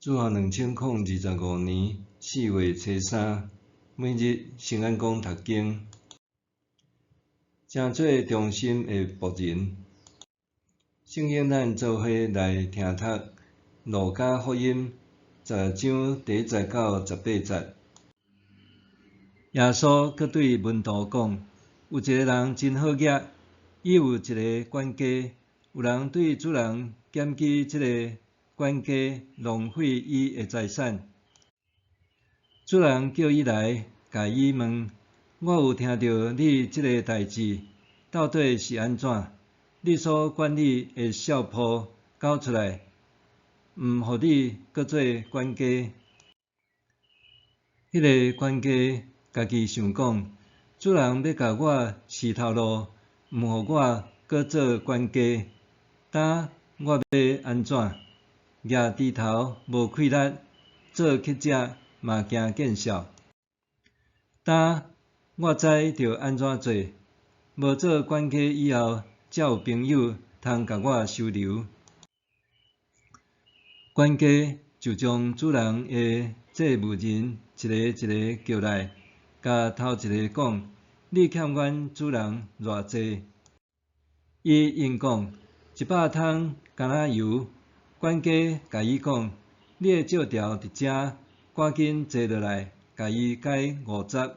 主後2025年4月初三，每日聖安講讀經，成做忠心的僕人。聖經咱做伙來聽讀《路加福音》10章第1節到18節。耶穌閣對門徒講：有一个人真好額，伊有一个管家，有人對主人檢舉這个管家浪費伊的財產。主人叫伊來，共伊問：我有聽著你這个代誌，到底是按怎？你所管理的數簿交出來，毋予你閣做管家。彼个管家家己想講：主人欲共我辭頭路，毋予我閣做管家，今我欲按怎？攑鋤頭無氣力，做乞食嘛驚見笑。今我知著按怎做，無做管家以後，才有朋友通共我收留。管家就將主人的債務人一个一个叫來，共頭一个講：你欠阮主人偌濟？伊應講：100桶橄欖油。管家共伊講：你的借條佇遮，趕緊坐落來，共伊改50。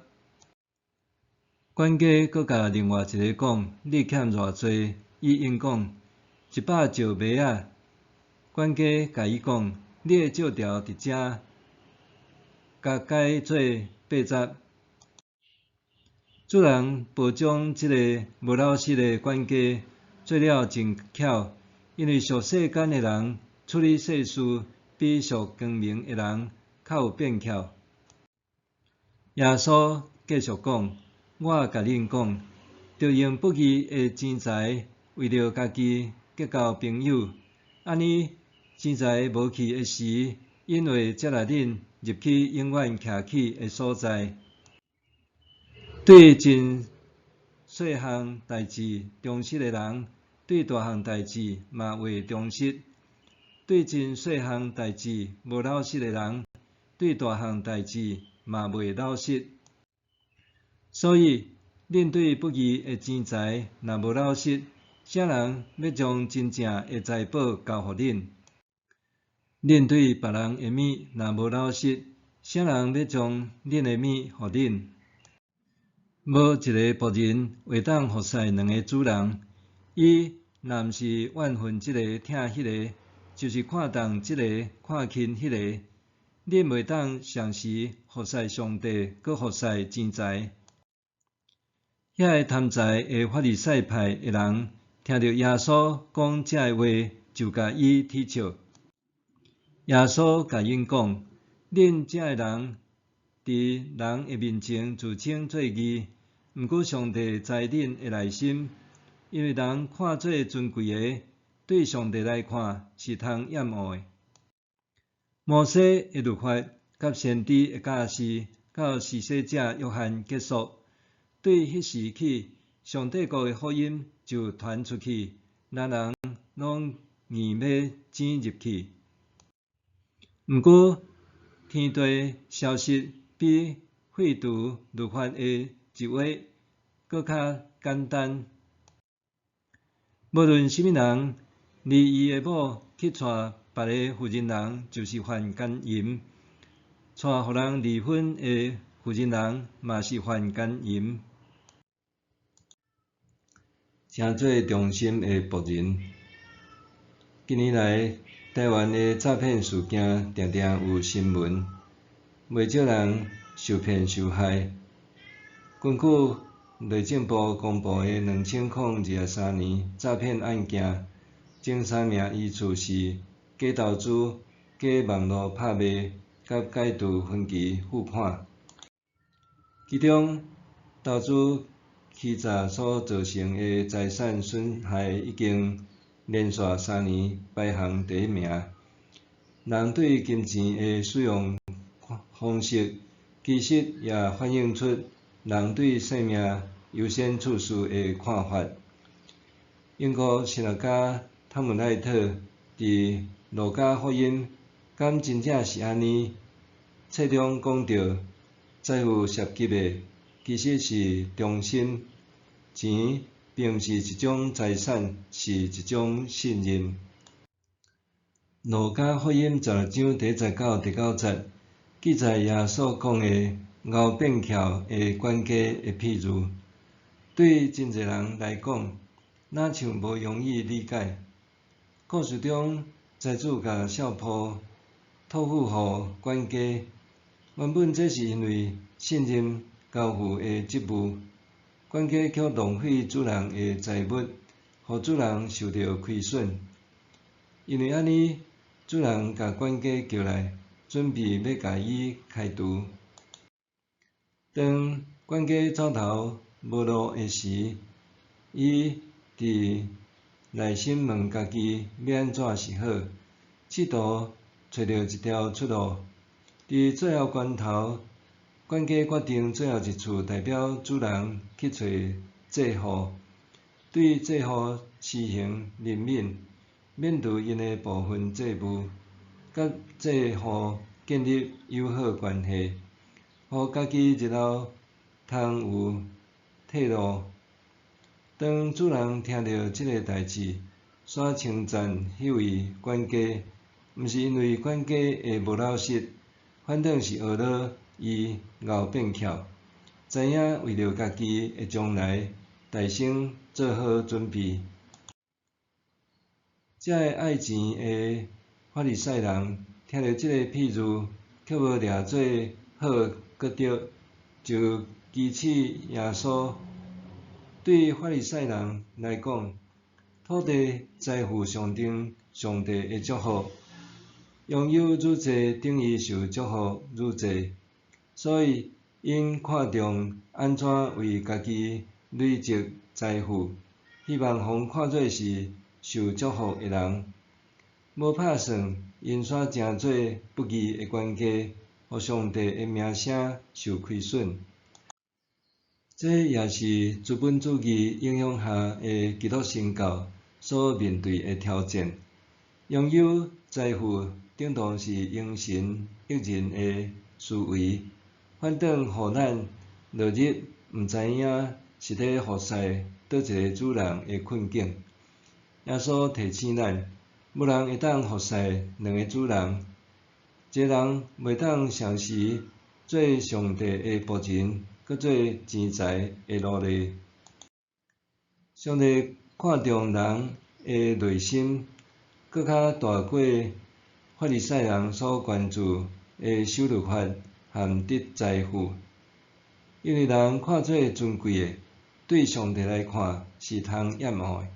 管家閣共另外一个講：你欠偌濟？伊應講：100石麥仔。管家共伊講：你的借條佇遮，共改做80。主人褒獎這个無老實的管家，做了真巧，因為屬世間的人處理世事，比屬光明的人較有變巧。耶穌繼續講：我共恁講，著用不義的錢財為著家己結交朋友，按呢錢財無去的時，𪜶會接納恁入去永遠徛起的所在。對真細項代誌忠實的人，對大項代誌嘛會忠實；對真細項代誌無老實的人，對大項代誌嘛袂老實。所以，恁對不義的錢財若無老實，啥人欲將真正的財寶交予恁？恁對別人的物若無老實，啥人欲將恁的物予恁？無一个僕人會當服侍兩个主人，伊若毋是怨恨這个疼彼个，就是看重這个看輕彼个。恁袂當同時服侍上帝，閣服侍錢財。遐个貪財的法利賽派的人，聽著耶穌講這个話，就共伊恥笑。耶穌共𪜶講：恁這个人佇人的面前自稱做義，毋過上帝知恁的內心，因為人看做尊貴的，對上帝來看是通厭惡的。摩西的律法佮先知的教示，到施洗者約翰結束。對彼時起，上帝國的福音就傳出去，人人攏硬欲擠入去。毋過，天地消失比廢除律法的一畫閣較簡單。無論啥物人離伊的某去娶別个婦人人，就是犯姦淫；娶予人離婚的婦人人，嘛是犯姦淫。成做忠心的僕人。近年來，台灣的詐騙事件定定有新聞，袂少人受騙受害。根據內政部公布的2023年詐騙案件，前三名依次是假投資、假網路拍賣佮解除分期付款。其中，投資欺詐所造成的財產損害已經連續3年排行第一名。人對金錢的使用方式，其實也反映出人對生命優先次序的看法。英國神學家湯姆奈特佇《路加福音》敢真正是按呢？冊中講著，財富涉及的其實是忠心，錢並毋是一種財產，是一種信任。路加福音16章第十到第九節記載耶穌講的𠢕變巧的管家的譬喻，對真濟人來講，若像無容易理解。故事中，財主共少僕託付予管家，原本這是因為信任交付的職務，管家卻浪費主人的財物，予主人受著虧損。因為按呢，主人共管家叫來，準備欲共伊開除。當管家走投無路的時，伊佇內心問家己欲按怎是好，試圖揣著一條出路。佇最後關頭，管家決定最後一次代表主人去揣債戶，對債戶施行憐憫，免除𪜶的部分債務，佮債戶建立友好關係，予家己日後通有退路。當主人聽著這个代誌，煞稱讚彼位管家，毋是因為管家的無老實，反轉是學落伊𠢕變巧，知影為著家己的將來代先做好準備。這个愛錢的法利賽人聽著這个譬喻，卻無掠做好閣對，就譏刺耶穌。對法利賽人來講，土地財富象徵上帝的祝福，擁有愈濟等於受祝福愈濟，所以𪜶看重按怎為家己累積財富，希望予看做是受祝福的人。無拍算，𪜶煞成做不義的管家，予上帝的名聲受虧損。這也是資本主義影響下的基督新教所面對的挑戰。擁有財富等同是榮神益人的思維，反轉予咱落入毋知影是咧服侍佗一个主人的困境。耶穌提醒咱，無人會當服侍兩个主人。一个人袂當同時做上帝的僕人，閣做錢財的奴隸。上帝看重人的內心，閣較大過法利賽人所關注的守律法和得財富。因為人看做尊貴的，對上帝來看是通厭惡的。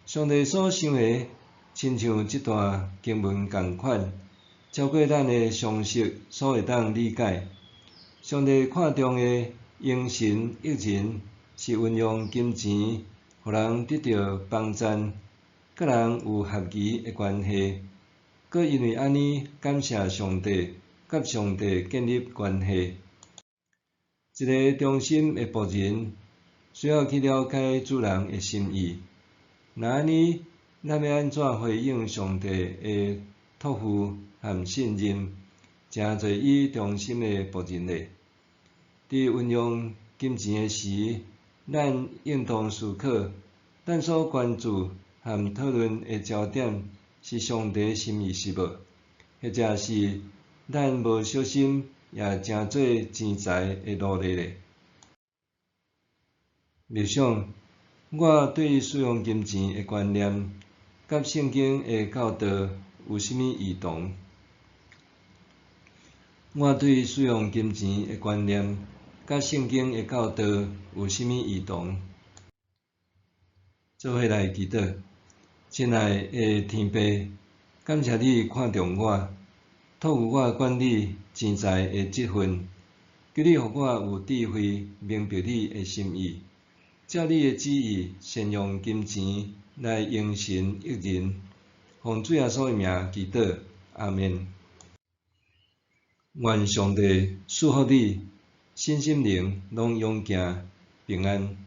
上帝所想的，親像這段經文仝款，超過咱的常識所會當理解。上帝看重的榮神益人，是運用金錢，予人得著幫贊，佮人有合宜的關係，閣因為按呢感謝上帝，佮上帝建立關係。一个忠心的僕人，需要去了解主人的心意。若按呢，咱欲按怎回應上帝的託付和信任，成做伊忠心的僕人呢？佇運用金錢的時，咱應當思考，咱所關注和討論的焦點是上帝心意是無？或者是咱無小心也成做錢財的奴隸咧？默想，我對使用金錢的觀念，佮聖經的教導有啥物異同？我對使用金錢的觀念，佮聖經的教導有啥物異同？做伙來祈禱，親愛的天父，感謝你看重我，託付我管理錢財的職分，求你予我有智慧，明白你的心意，照你的旨意善用金錢來榮神益人。奉主耶穌的名祈禱，阿們。願上帝賜福你，身心靈攏勇健平安。